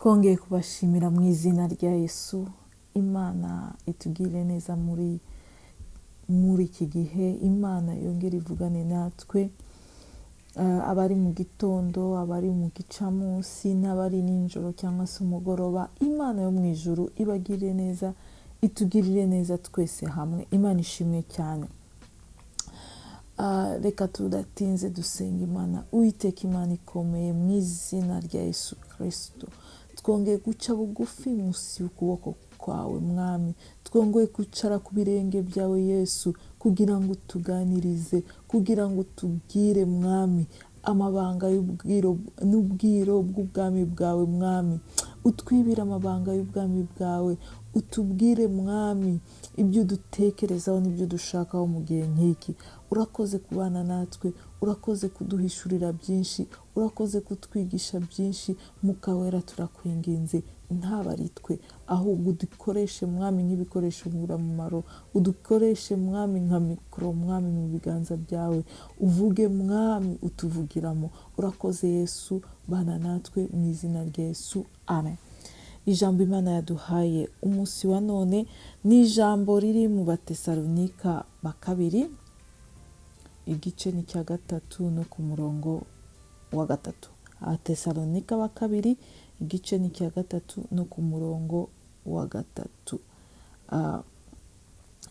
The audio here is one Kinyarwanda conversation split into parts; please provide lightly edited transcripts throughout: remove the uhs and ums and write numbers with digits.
Twongeye kubashimira mu izina rya Yesu. Imana itugirire neza muri iki gihe. Imana yongere ivugane natwe. Abari mu gitondo, abari mu gicamunsi n'abari nijoro cyangwa se umugoroba, Imana yo mu ijuru ibagirire neza, itugirire neza twese hamwe. Imana ishimwe cyane. Reka tudatinze dusenga Imana. Uwiteka Imana ikomeye, mu izina rya Yesu Kristo, twongeye guca bugufi munsi y'ukuboko kwawe Mwami, twongeye kwicara ku birenge byawe Yesu, kugira ngo utuganirize, kugira ngo utubwire Mwami amabanga n'ubwiro bw'ubwami bwawe Mwami, utwibire amabanga y'ubwami bwawe, utubwire Mwami ibyo udutekerezaho n'ibyo dushakaho mu gihe nk'iki. Urakoze kubana natwe, urakoze kuduhishurira byinshi, urakoze kutwigisha byinshi. Mwuka Wera turakwinginze, ntaba ari twe, ahubwo udukoreshe Mwami nk'ibikoresho ngirakamaro, udukoreshe Mwami nka mikoro Mwami mu biganza byawe, uvuge Mwami utuvugiramo. Urakoze Yesu, bana natwe mu izina rya Yesu, amen. Ijambo Imana yaduhaye umunsi wa none ni ijambo riri mu Batesalonika ba kabiri, igice ni cya 3 no ku murongo wa 3. Abatesalonika ba kabiri, igice ni cya 3 no ku murongo wa 3.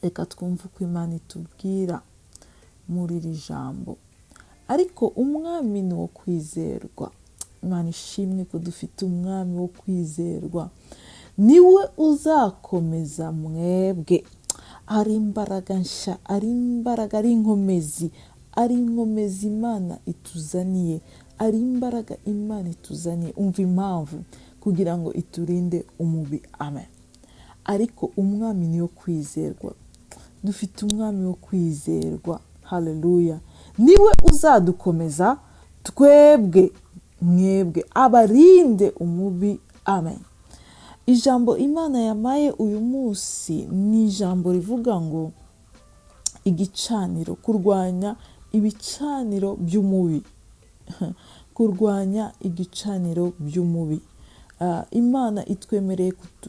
Reka twumve uko Imana itubwira muri iri jambo. Ariko umwami ni uwo kwizerwa. Imana ishimwe ko dufite umwami wo kwizerwa, niwe uzakomeza mwebwe. Ari imbaraga nshya, ari imbaraga, ari inkomezi, ari inkomezi Imana ituzaniye, ari imbaraga Imana ituzaniye. Umva impamvu, kugira ngo iturinde umubi. Amen. Ariko umwami niwo kwizerwa, dufite umwami wo kwizerwa. Haleluya. Niwe uzadukomeza twebwe mwebwe, abarinde umubi. Amen. Ijambo Imana yamaye uyu munsi ni ijambo rivuga ngo igicaniro, kurwanya ibicaniro by'umubi, kurwanya igicaniro by'umubi. Imana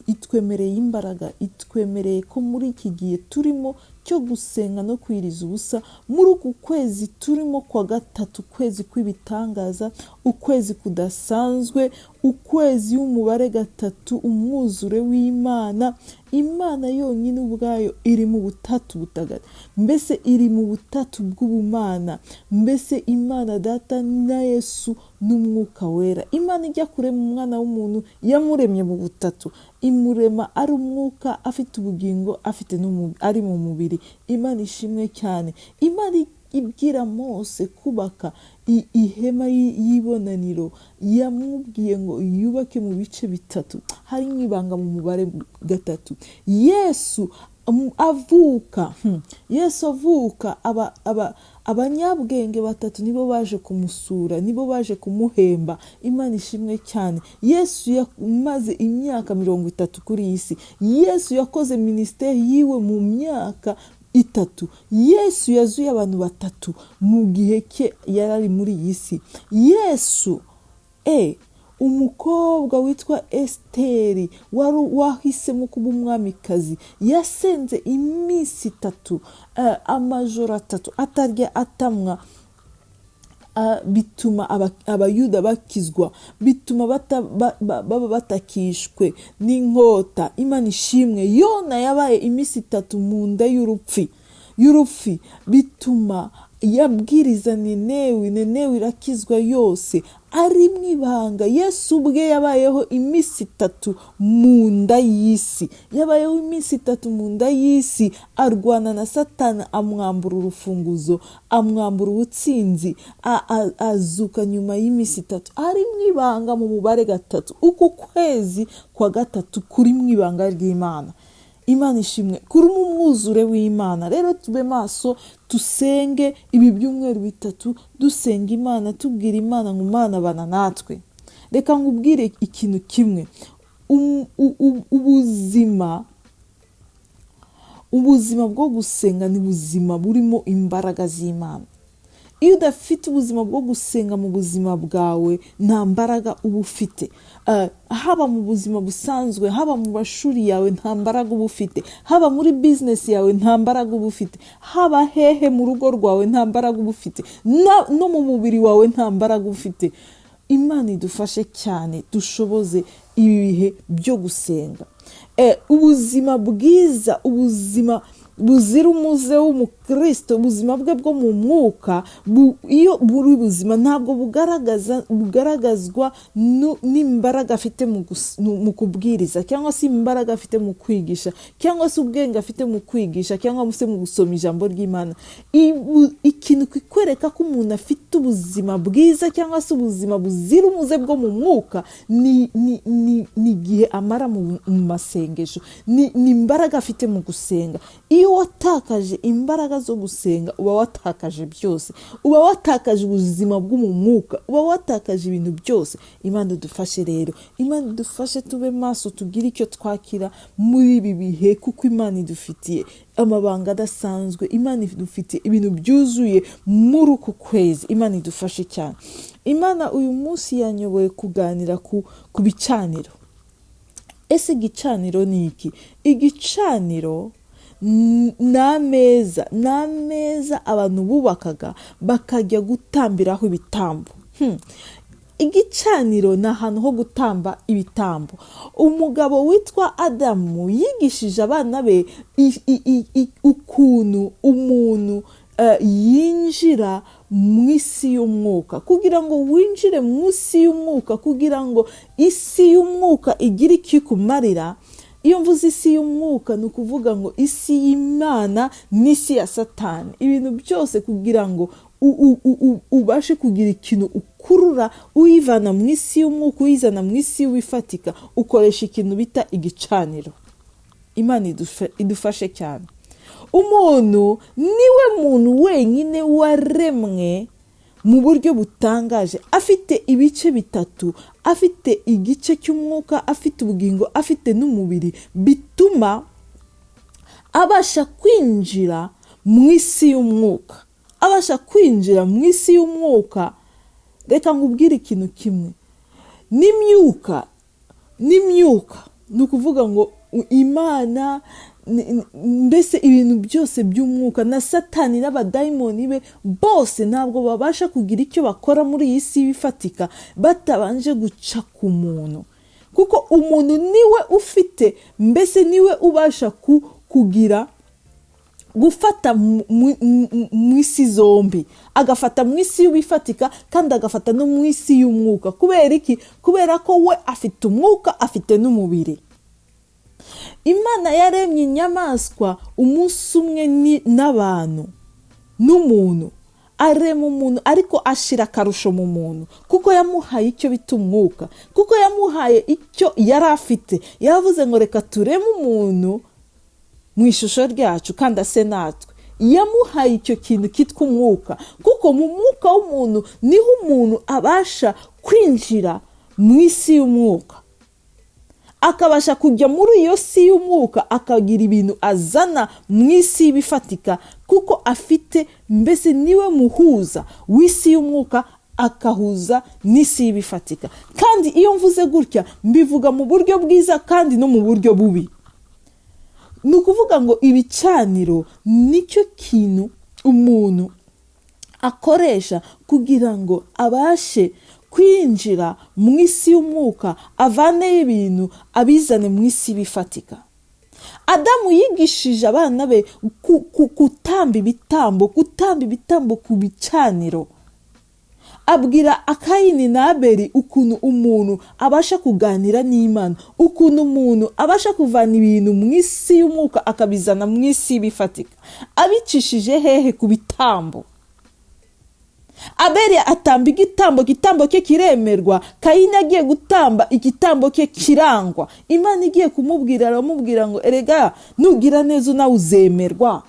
itwemereye imbaraga, itwemereye ko muri iki gihe turimo cyo gusenga no kwiriza ubusa, muri uku kwezi turimo kwa 3, ukwezi kw'ibitangaza, ukwezi kudasanzwe, ukwezi w'umubare 3, umwuzure w'Imana. Imana yonyine ubwayo iri mu butatu butagatifu, mbese iri mu butatu bw'ubumana, mbese Imana Data na Yesu n'Umwuka Wera. Imana ijya kurema umwana w'umuntu yamuremye mu butatu, imurema ari umwuka, afite ubugingo, afite ari mu mubiri. Imana ishimwe cyane. Imana ibwira Mose kubaka ihema y'ibonaniro, yamubwiye ngo yubake mu bice bitatu, harimo ibanga mu mubare 3. Yesu avuka, Yesu avuka, abanyabwenge batatu nibo baje kumusura, nibo baje kumuhemba. Imana ishimwe cyane. Yesu yamaze imyaka 30 kuri iyi si. Yesu yakoze minisiteri yiwe mu myaka 3. Yesu yazuye abantu 3 mu gihe cye yari ari muri iyi si. Yesu, umukobwa witwa Esiteri wari wahisemo kuba umwamikazi, yasenze iminsi 3, amajoro 3 atarya atamwa, bituma abayuda bakizwa, bituma baba batakishwe n'inkota. Imana ishimwe. Yona yabaye iminsi 3 mu nda y'urupfi, bituma yabwiriza Ninewi, Ninewi irakizwa yose, ari mu ibanga. Yesu ubwe yabayeho iminsi 3 mu nda y'isi, yabayeho iminsi 3 mu nda y'isi, arwana na Satani, amwambura urufunguzo, amwambura ubutsinzi, azuka nyuma y'iminsi 3, ari mu ibanga mu mubare 3. Uku kwezi kwa 3 kuri mu ibanga ry'Imana. Imana ishimwe, kuri mu mwuzure w'Imana. Rero tube maso, tusenge ibi byumweru 3, dusenga Imana, tubwira Imana ngo Imana bana natwe. Reka nkubwire ikintu kimwe, ubuzima bwo gusenga ni ubuzima burimo imbaraga z'Imana. Iyo udafite ubuzima bwo gusenga mu buzima bwawe, nta mbaraga uba ufite. Haba mu buzima busanzwe, haba mu mashuri yawe, nta mbaraga uba ufite, haba muri bizinesi yawe, nta mbaraga uba ufite, haba hehe mu rugo rwawe, nta mbaraga uba ufite, no mu mubiri wawe nta mbaraga ufite. Imana idufashe cyane, dushoboze ibi bihe byo gusenga. Ubuzima bwiza, ubuzima buzira umuze w'umukristo, ubuzima bwe bwo mu mwuka, iyo buri buzima ntabwo bugaragazwa n'imbaraga afite mu kubwiriza, cyangwa se imbaraga afite mu kwigisha, cyangwa se ubwenge afite mu kwigisha, cyangwa se mu gusoma ijambo ry'Imana. Ikintu kikwereka ko umuntu afite ubuzima bwiza cyangwa se ubuzima buzira umuze bwo mu mwuka ni igihe amara mu masengesho, ni imbaraga afite mu gusenga. Iyo watakaje imbaraga zo gusenga, uba watakaje byose, uba watakaje ubuzima bwo mu mwuka, uba watakaje ibintu byose. Imana idufashe rero, Imana idufashe tube maso, tugire icyo twakira muri ibi bihe, kuko Imana idufitiye amabanga adasanzwe, Imana idufitiye ibintu byuzuye muri uku kwezi. Imana idufashe cyane. Imana uyu munsi yanyoboye kuganira ku bicaniro. Ese igicaniro ni iki? Igicaniro ni ameza, ni ameza abantu bubakaga bakajya gutambiraho ibitambo. Igicaniro ni ahantu ho gutamba ibitambo. Umugabo witwa Adamu yigishije abana be ukuntu umuntu yinjira mu isi y'umwuka. Kugira ngo winjire mu isi y'umwuka, kugira ngo isi y'umwuka igire icyo ikumarira. Iyo mvuze isi y'umwuka, ni ukuvuga ngo isi y'Imana n'isi ya Satani. Ibintu byose kugira ngo ubashe kugira ikintu ukurura, uyivana mu isi y'umwuka uyizana mu isi y'ibifatika, ukoresha ikintu bita igicaniro. Imana idufashe cyane. Umuntu niwe muntu wenyine waremwe mu buryo butangaje, afite ibice bitatu, afite igice cy'umwuka, afite ubugingo, afite n'umubiri, bituma abasha kwinjira mu isi y'umwuka, abasha kwinjira mu isi y'umwuka. Reka nkubwire ikintu kimwe, n'imyuka ni ukuvuga ngo Imana, mbese ibintu byose by'umwuka, na Satani n'abadayimoni be bose ntabwo babasha kugira icyo bakora muri iyi si ifatika batabanje guca ku muntu, kuko umuntu niwe ufite, mbese niwe ubasha kugira gufata mu isi zombi, agafata mu isi y'ibifatika kandi agafata no mu isi y'umwuka. Kubera iki? Kubera ko we afite umwuka, afite n'umubiri. Imana yaremye inyamaswa umunsi umwe n'abantu n'umuntu, arema umuntu ariko ashira akarusho mu muntu, kuko yamuhaye icyo bita umwuka, kuko yamuhaye icyo yari afite. Yavuze ngo reka tureme umuntu mu ishusho ryacu kandi ase natwe. Yamuhaye icyo kintu cyitwa umwuka, kuko mu mwuka w'umuntu niho umuntu abasha kwinjira mu isi y'umwuka, akabasha kujya muri iyo si y'umwuka, akagira ibintu azana mu isi y'ibifatika, kuko afite, mbese niwe muhuza w'isi y'umwuka, akahuza n'isi y'ibifatika. Kandi iyo mvuze gutya mbivuga mu buryo bwiza kandi no mu buryo bubi. Ni ukuvuga ngo ibicaniro nicyo kintu umuntu akoresha kugira ngo abashe kwinjira mu isi y'umwuka, avaneyo ibintu abizane mu isi bifatika. Adamu yigishije abana be gutamba ibitambo, gutamba ibitambo ku bicaniro. Abwira Akayini na Abeli ukuntu umuntu abasha kuganira n'Imana, ukuntu umuntu abasha kuvana ibintu mu isi y'umwuka akabizana mu isi bifatika, abicishije hehe? Ku bitambo. Abeli atamba igitambo, igitambo cye kiremerwa. Kayini agiye gutamba igitambo cye kirangwa. Imana igiye kumubwira, aramubwira ngo erega nugira neza nawe uzemerwa.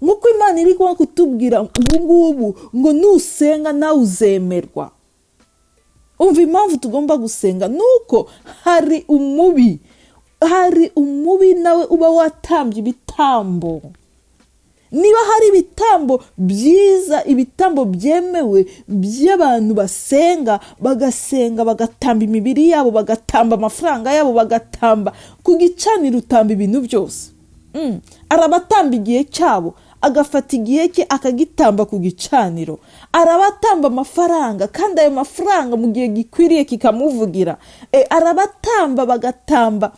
Nk'uko Imana iri kutubwira ubu ngubu ngo nusenga nawe uzemerwa. Umva impamvu tugomba gusenga, ni uko hari umubi, hari umubi nawe uba watambye ibitambo. Niba hari ibitambo byiza, ibitambo byemewe by'abantu basenga, bagasenga bagatamba imibiri yabo, bagatamba amafaranga yabo, bagatamba ku gicaniro, utamba ibintu byose. Arabatamba igihe cyabo, agafata igihe cye akagitamba ku gicaniro. Arabatamba amafaranga, kandi ayo mafaranga mu gihe gikwiriye kikamuvugira. Arabatamba bagatamba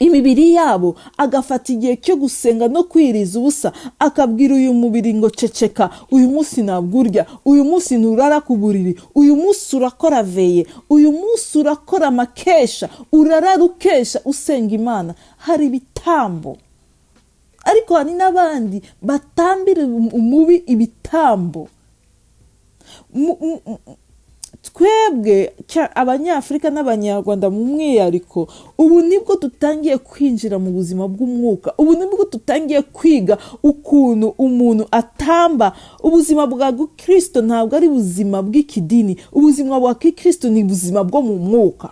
imibiri yabo, agafata igihe cyo gusenga no kwiriza ubusa, akabwira uyu mubiri ngo ceceka, uyu munsi ntabwo urya, uyu munsi nturara ku buriri, uyu munsi urakora veillée, uyu munsi urakora amakesha, urarara ukesha usenga Imana. Hari ibitambo, ariko hari n'abandi batambira umubi ibitambo. Twebwe Abanyafurika n'Abanyarwanda mu mwihariko, ubu nibwo dutangiye kwinjira mu buzima bw'umwuka, ubu nibwo dutangiye kwiga ukuntu umuntu atamba. Ubuzima bwa gikristo ntabwo ari ubuzima bw'ikidini, ubuzima bwa gikristo ni ubuzima bwo mu mwuka.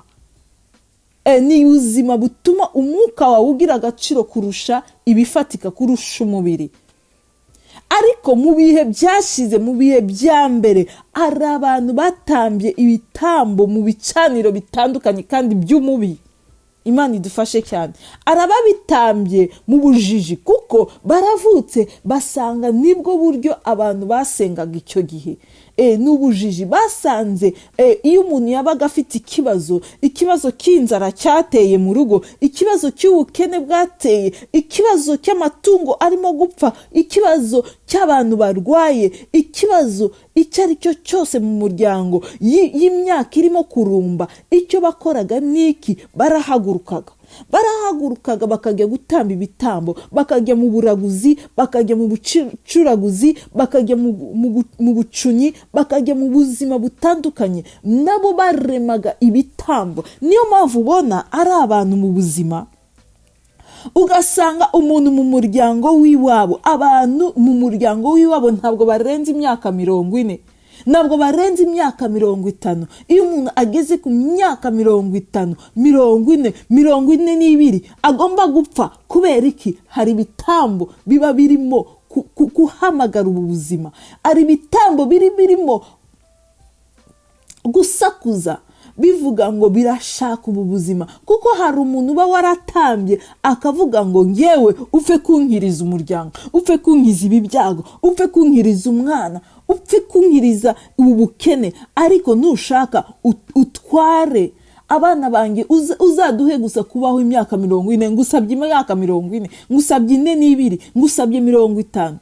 Ni ubuzima butuma umwuka wawe ugira agaciro kurusha ibifatika, kurusha umubiri. Ariko mu bihe byashize, mu bihe bya mbere, hari abantu batambye ibitambo mu bicaniro bitandukanye kandi by'umubi. Imana idufashe cyane. Arababitambye mu bujiji, kuko baravutse basanga nibwo buryo abantu basengaga icyo gihe. Ni ubujiji basanze. Iyo umuntu yabaga afite ikibazo, ikibazo cy'inzara cyateye mu rugo, ikibazo cy'ubukene bwateye, ikibazo cy'amatungo arimo gupfa, ikibazo cy'abantu barwaye, ikibazo icyo ari cyo cyose mu muryango, y'imyaka irimo kurumba, icyo bakoraga ni iki? Barahagurukaga bakajya gutamba ibitambo, bakajya mu buraguzi, bakajya mu bucuraguzi, bakajya mu bucunyi, bakajya mu buzima butandukanye. Nabo baremaga ibitambo. Niyo mpamvu ubona ari abantu mu buzima, ugasanga umuntu mu muryango w'iwabo, abantu mu muryango w'iwabo ntabwo barenze imyaka 40, ntabwo barenze imyaka 50. Iyo umuntu ageze ku myaka 50, 40, 42, agomba gupfa. Kubera iki? Hari ibitambo biba birimo guhamagara ubu buzima, hari ibitambo biri birimo gusakuza bivuga ngo birashaka ubu buzima, kuko hari umuntu uba waratambye akavuga ngo ngewe upfe kunkiriza umuryango, upfe kunkiza ibi byago, upfe kunkiriza umwana, upfe kunkiriza ubu bukene, ariko nushaka utware abana banjye, uzaduhe gusa kubaho imyaka 40. Ngusabye imyaka 40, ngusabye 42, ngusabye 50.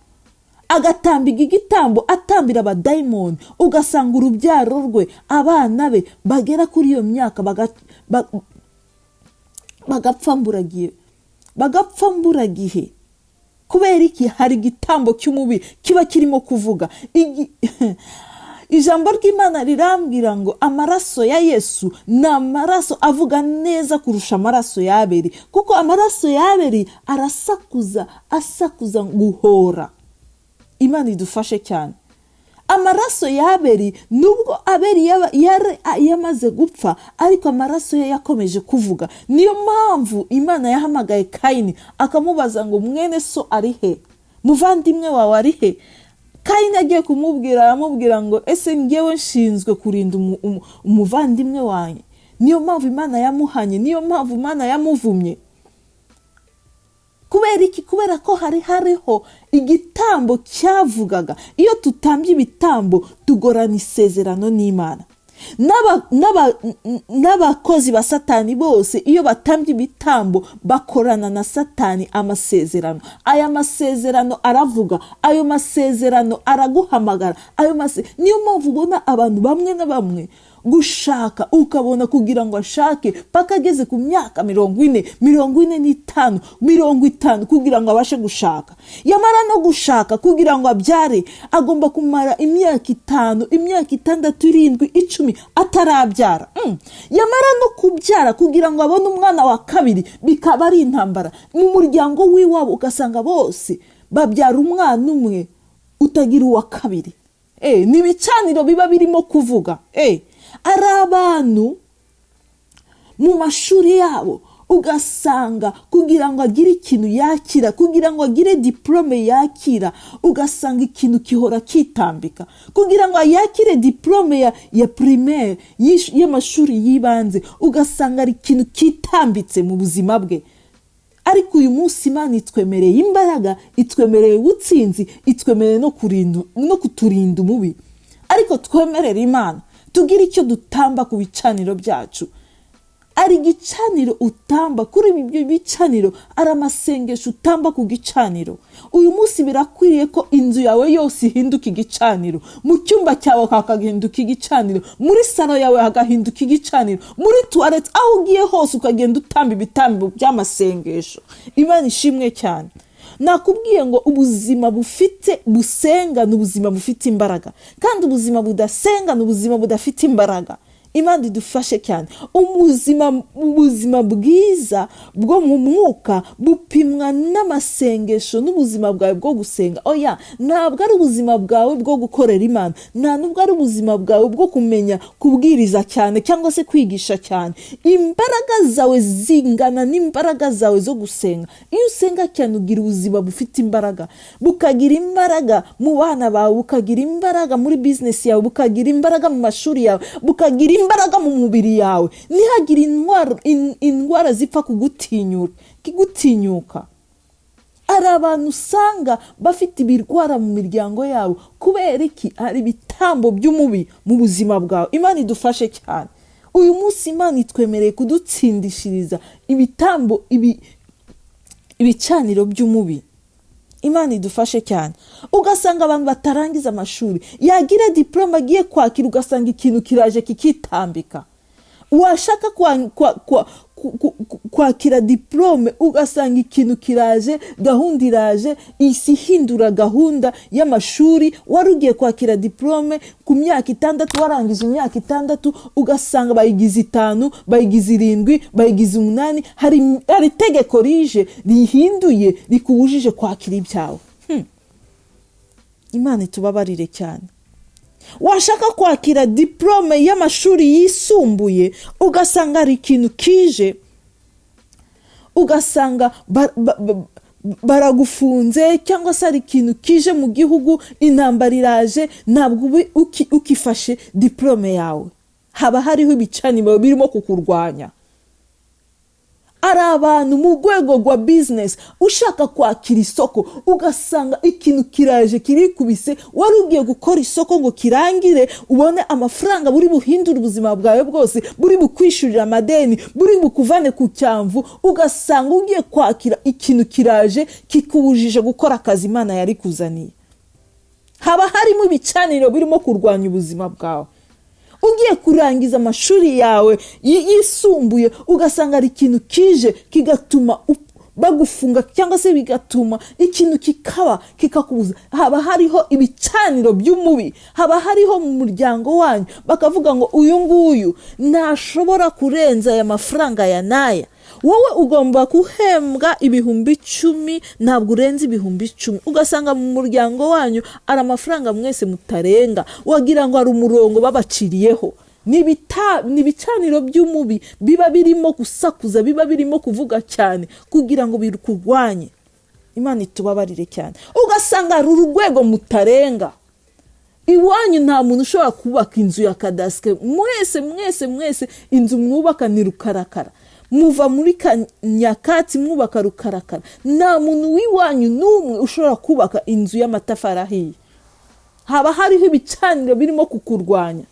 Agatambika igitambo, atambira abadayimoni, ugasanga urubyaro rwe, abana be bagera kuri iyo myaka bagapfa mburagihe, bagapfa mburagihe. Kubera iki? Hari igitambo cy'umubi kiba kirimo kuvuga. Ijambo ry'Imana rirambwira ngo amaraso ya Yesu ni amaraso avuga neza kurusha amaraso ya Abeli, kuko amaraso ya Abeli arasakuza, asakuza guhora. Imana idufashe cyane. Amaraso ya Abeli, nubwo Abeli yamaze gupfa, ariko amaraso ye yakomeje kuvuga. Niyo mpamvu Imana yahamagaye Kayini akamubaza ngo mwene so ari he? Muvandimwe wawe ari he? Kayini agiye kumubwira, aramubwira ngo ese ngewe nshinzwe kurinda umuvandimwe wanjye? Niyo mpamvu Imana yamuhanye, niyo mpamvu Imana yamuvumye. Kubera iki? Kubera ko hari hariho igitambo cyavugaga. Iyo tutambye ibitambo, tugorana isezerano n'Imana. N'abakozi ba Satani bose, iyo batambye ibitambo, bakorana na Satani amasezerano. Aya masezerano aravuga, ayo masezerano araguhamagara. Ayo niyo mpamvu ubona abantu bamwe na bamwe gushaka, ukabona kugira ngo ashake paka ageze ku myaka 40, 45, 50, kugira ngo abashe gushaka. Yamara no gushaka, kugira ngo abyare agomba kumara imyaka 5, imyaka 6, 7, 10 atarabyara. Yamara no kubyara, kugira ngo abone umwana wa kabiri bikaba ari intambara. Mu muryango w'iwabo ugasanga bose babyara umwana umwe, utagira uwa kabiri. Ni ibicaniro biba birimo kuvuga. Ari abantu mu mashuri yabo. Ugasanga kugira ngo agire ikintu yakira, kugira ngo agire diporome yakira, ugasanga ikintu gihora kitambika. Kugira ngo yakire diporome ya primaire, y'amashuri y'ibanze, ugasanga ari ikintu kitambitse mu buzima bwe. Ariko uyu munsi Imana itwemereye imbaraga, itwemereye ubutsinzi, itwemereye no kuturinda umubi. Ariko twemerere Imana tugire icyo dutamba ku bicaniro byacu. Ari igicaniro utamba, kuri ibyo bicaniro ari amasengesho utamba ku gicaniro. Uyu munsi birakwiriye ko inzu yawe yose ihinduka igicaniro, mu cyumba cyawe hakahinduka igicaniro, muri salo yawe hagahinduka igicaniro, muri toilette, aho ugiye hose ukagenda utamba ibitambo by'amasengesho. Imana ishimwe cyane. Nakubwiye ngo ubuzima bufite busenga ni ubuzima bufite imbaraga, kandi ubuzima budasenga ni ubuzima budafite imbaraga. Imana idufashe cyane. Ubuzima bwiza bwo mu mwuka bupimwa n'amasengesho n'ubuzima bwawe bwo gusenga. Oya, ntabwo ari ubuzima bwawe bwo gukorera Imana, nta nubwo ari ubuzima bwawe bwo kumenya kubwiriza cyane cyangwa se kwigisha cyane. Imbaraga zawe zingana n'imbaraga zawe zo gusenga. Iyo usenga cyane ugira ubuzima bufite imbaraga, bukagira imbaraga mu bana bawe, bukagira imbaraga muri bizinesi yawe, bukagira imbaraga mu mashuri yawe, bukagira imbaraga mu mubiri yawe. Ntihagire indwara zipfa kugutinyuka. Hari abantu usanga bafite ibirwara mu miryango yabo. Kubera iki? Hari ibitambo by'umubi mu buzima bwawe. Imana idufashe cyane. Uyu munsi Imana itwemereye kudutsindishiriza ibitambo, ibicaniro by'umubi. Imana idufashe cyane. Ugasanga abantu batarangiza amashuri, yagira diporome agiye kwakira, ugasanga ikintu kiraje kikitambika. Washaka kwakira diporome, ugasanga ikintu kiraje, gahunda iraje, isi ihindura gahunda y'amashuri. Wari ugiye kwakira diporome ku myaka 6, warangije imyaka 6, ugasanga bayigize 5, bayigize 7, bayigize 8. Hari itegeko rije rihinduye, rikubujije kwakira ibyawe. Imana itubabarire cyane. Washaka kwakira diporome y'amashuri yisumbuye, ugasanga hari ikintu kije, ugasanga baragufunze, cyangwa se hari ikintu kije mu gihugu, intambara iraje, ntabwo uba ukifashe diporome yawe. Haba hariho ibicaniro birimo kukurwanya. Ari abantu mu rwego rwa bizinesi, ushaka kwakira isoko, ugasanga ikintu kiraje kirikubise. Wari ugiye gukora isoko ngo kirangire, ubone amafaranga buri buhindure ubuzima bwawe bwose, buri bukwishyurire amadeni, buri bukuvane ku cyamvu, ugasanga ugiye kwakira ikintu kiraje kikubujije gukora akazi Imana yari kuzaniye. Haba harimo ibicaniro birimo kurwanya ubuzima bwawe. Ugiye kurangiza amashuri yawe yisumbuye, ugasanga hari ikintu kije kigatuma bagufunga, cyangwa se bigatuma ikintu kikaba kikakubuza. Haba hariho ibicaniro by'umubi, haba hariho mu muryango wanyu bakavuga ngo uyu nguyu ntashobora kurenza aya mafaranga ya n'aya, wowe ugomba guhembwa 10,000, ntabwo urenze 10,000. Ugasanga mu muryango wanyu hari amafaranga mwese mutarenga, wagira ngo hari umurongo babaciriyeho. Ni ibicaniro by'umubi biba birimo gusakuza, biba birimo kuvuga cyane kugira ngo bikurwanye. Imana itubabarire cyane. Ugasanga hari urwego mutarenga iwanyu, nta muntu ushobora kubaka inzu ya kadasike, mwese mwese mwese inzu mwubaka ni rukarakara, muva muri nyakatsi mwubaka rukarakara. Nta muntu w'iwanyu n'umwe ushobora kubaka inzu y'amatafari ahiye. Haba hariho ibicaniro birimo kukurwanya.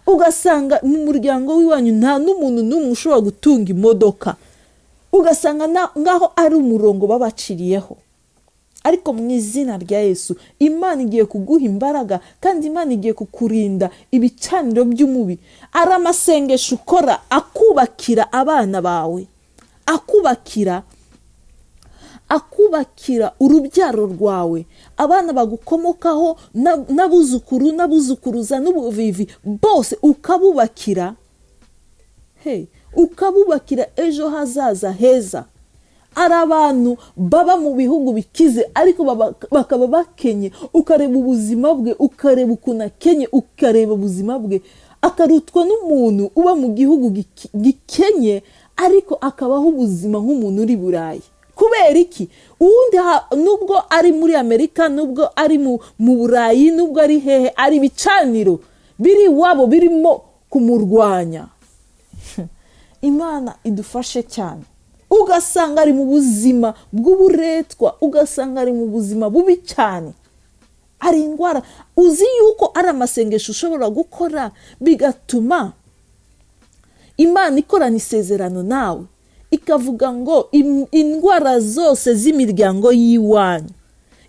Ugasanga mu muryango w'iwanyu nta n'umuntu n'umwe ushobora gutunga imodoka, ugasanga ngaho ari umurongo babaciriyeho. Ariko mu izina rya Yesu, Imana igiye kuguha imbaraga, kandi Imana igiye kukurinda ibicaniro by'umubi. Ari amasengesho ukora akubakira abana bawe, akubakira urubyaro rwawe, abana bagukomokaho, n'abuzukuru n'abuzukuruza n'ubuvivi bose, ukabubakira, ukabubakira ejo hazaza heza. Ari abantu baba mu bihugu bikize ariko bakaba bakenye, ukareba ubuzima bwe, ukareba ukuntu akenye, ukareba ubuzima bwe akarutwa n'umuntu uba mu gihugu gikenye. Ariko akabaho ubuzima nk'umuntu uri Burayi. Kubera iki? Uwundi nubwo ari muri Amerika, nubwo ari mu Burayi, nubwo ari hehe, ari ibicaniro biri iwabo birimo kumurwanya. Imana idufashe cyane. Ugasanga ari mu buzima bw'uburetwa, ugasanga ari mu buzima bubi cyane, ari indwara. Uzi yuko ari amasengesho ushobora gukora bigatuma Imana ikorana isezerano nawe, ikavuga ngo indwara zose z'imiryango y'iwanyu,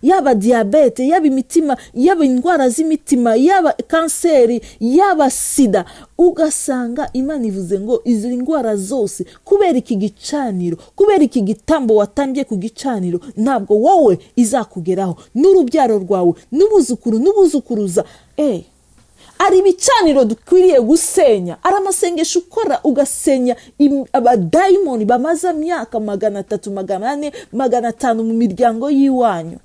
yaba diyabete, yaba imitima, yaba indwara z'imitima, yaba kanseri, yaba sida, ugasanga Imana ivuze ngo izi ndwara zose, kubera iki gicaniro, kubera iki gitambo watambye ku gicaniro, ntabwo wowe izakugeraho, n'urubyaro rwawe, n'ubuzukuru n'ubuzukuruza. Ari ibicaniro dukwiriye gusenya. Ari amasengesho ukora ugasenya abadayimoni bamaze imyaka 300, 400, 500 mu miryango y'iwanyu.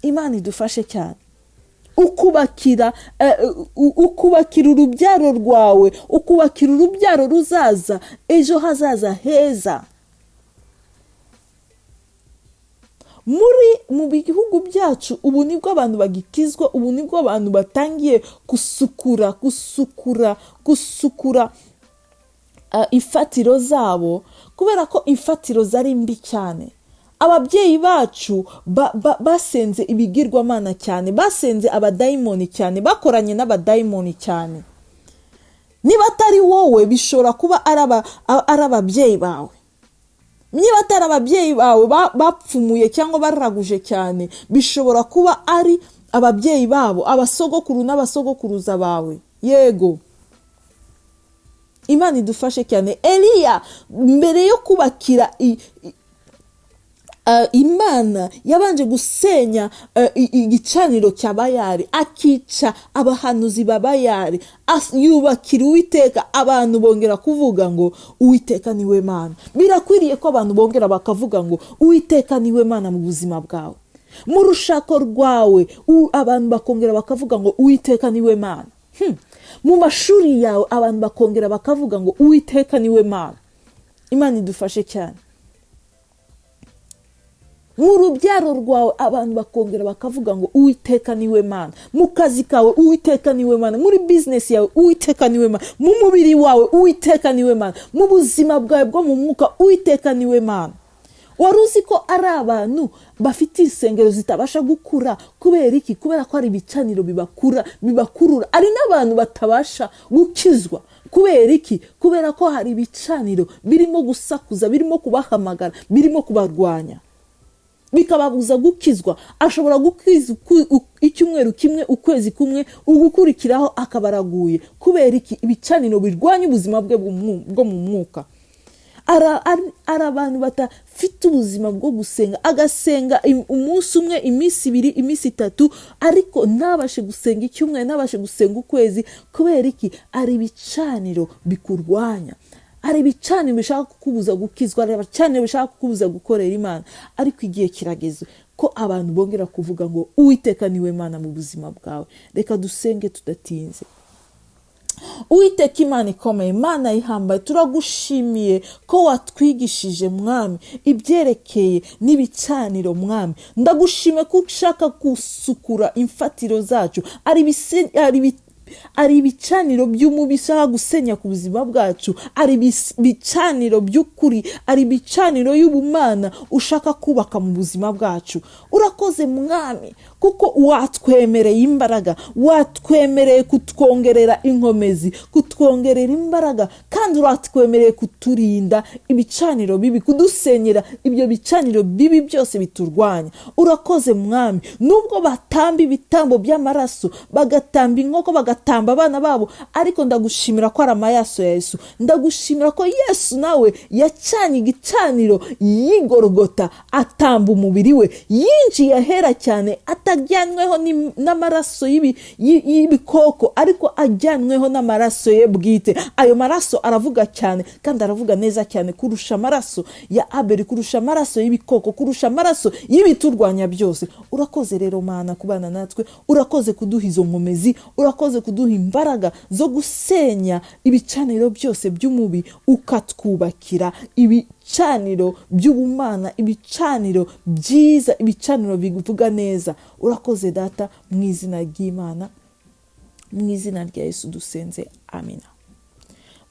Imana idufashe cyane. Ukubakira urubyaro rwawe, ukubakira urubyaro ruzaza ejo hazaza heza. Mu bihugu byacu ubu nibwo abantu bagikizwa, ubu nibwo abantu batangiye gusukura imfatiro zabo, kubera ko imfatiro zari mbi cyane. Ababyeyi bacu basenze ibigirwamana cyane, basenze abadayimoni cyane, bakoranye n'abadayimoni cyane. Niba atari wowe, bishobora kuba ari ababyeyi bawe. Niba atari ababyeyi bawe bapfumuye cyangwa baraguje cyane, bishobora kuba ari ababyeyi babo, abasogokuru n'abasogokuruza bawe. Yego, Imana idufashe cyane. Eliya mbere yo kubakira Imana, yabanje gusenya igicaniro cya Bayari, akica abahanuzi ba Bayari, yubakira Uwiteka. Abantu bongera kuvuga ngo Uwiteka niwe Mana. Birakwiriye ko abantu bongera bakavuga ngo Uwiteka niwe Mana mu buzima bwawe, mu rushako rwawe. Abantu bakongera bakavuga ngo Uwiteka niwe Mana. Mu mashuri yawe, abantu bakongera bakavuga ngo Uwiteka niwe Mana. Imana idufashe cyane. Mu rubyaro rwawe, abantu bakongera bakavuga ngo Uwiteka niwe Mana. Mu kazi kawe, Uwiteka niwe Mana. Muri bizinesi yawe, Uwiteka niwe Mana. Mu mubiri wawe, Uwiteka niwe Mana. Mu buzima bwawe bwo mu mwuka, Uwiteka niwe Mana. Wari uzi ko ari abantu bafite insengero zitabasha gukura? Kubera iki? Kubera ko hari ibicaniro bibakurura. Ari n'abantu batabasha gukizwa. Kubera iki? Kubera ko hari ibicaniro birimo gusakuza, birimo kubahamagara, birimo kubarwanya, bikababuza gukizwa. Ashobora gukiza icyumweru kimwe, ukwezi kumwe, ugukurikiraho akaba araguye. Kubera iki? Ibicaniro birwanya ubuzima bwe bwo mu mwuka. Ari abantu badafite ubuzima bwo gusenga, agasenga umunsi umwe, iminsi 2, iminsi 3, ariko ntabashe gusenga icyumweru, ntabashe gusenga ukwezi. Kubera iki? Ari ibicaniro bikurwanya, hari ibicaniro bishaka kukubuza gukizwa, hari ibicaniro bishaka kukubuza gukorera Imana. Ariko igihe kirageze ko abantu bongera kuvuga ngo Uwiteka niwe Mana mu buzima bwawe. Reka dusenge tudatinze. Uwiteka Imana ikomeye, Imana ihambaye, turagushimiye ko watwigishije, Mwami, ibyerekeye n'ibicaniro. Mwami, ndagushimiye ko ushaka gusukura imfatiro zacu. Ari ibicaniro by'umubi ushaka gusenya ku buzima bwacu, ari ibicaniro by'ukuri, ari ibicaniro y'ubumana ushaka kubaka mu buzima bwacu. Urakoze, Mwami, kuko watwemereye imbaraga, watwemereye kutwongerera inkomezi, kutwongerera imbaraga, kandi uratwemereye kuturinda ibicaniro bibi, kudusenyera ibyo bicaniro bibi byose biturwanya. Urakoze, Mwami. Nubwo batamba ibitambo by'amaraso, bagatamba inkoko, bagatamba abana babo, ariko ndagushimira ko ari amaraso ya Yesu. Ndagushimira ko Yesu nawe yacanye igicaniro yigorogota, atamba umubiri we, yinjiye ahera cyane atajyanweho n'amaraso y'ibikoko, ariko ajyanweho n'amaraso ye bwite. Ayo maraso aravuga cyane kandi aravuga neza cyane kurusha amaraso ya Abeli, kurusha amaraso y'ibikoko, kurusha amaraso y'ibiturwanya byose. Urakoze rero, Mana, kubana natwe. Urakoze kuduha izo nkomezi, urakoze kuduha Ukaduha imbaraga zo gusenya ibicaniro byose by'umubi, ukatwubakira ibicaniro by'ubumana, ibicaniro byiza, ibicaniro bivuga neza. Urakoze Data, mu izina ry'Imana, mu izina rya Yesu dusenze, amina.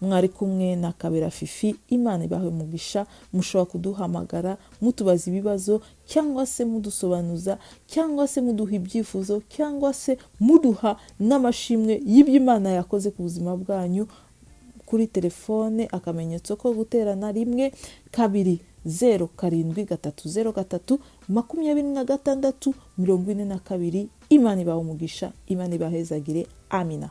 Mwari kumwe na Kabera Fifi. Imana ibahe umugisha. Mushobora kuduhamagara mutubaza ibibazo, cyangwa se mudusobanuza, cyangwa se muduha ibyifuzo, cyangwa se muduha n'amashimwe y'ibyo Imana yakoze ku buzima bwanyu, kuri telefone akamenyetso ko guterana 1 2 0 7 3 0 3 26 42. Imana ibahe umugisha, Imana ibahezagire. Amina.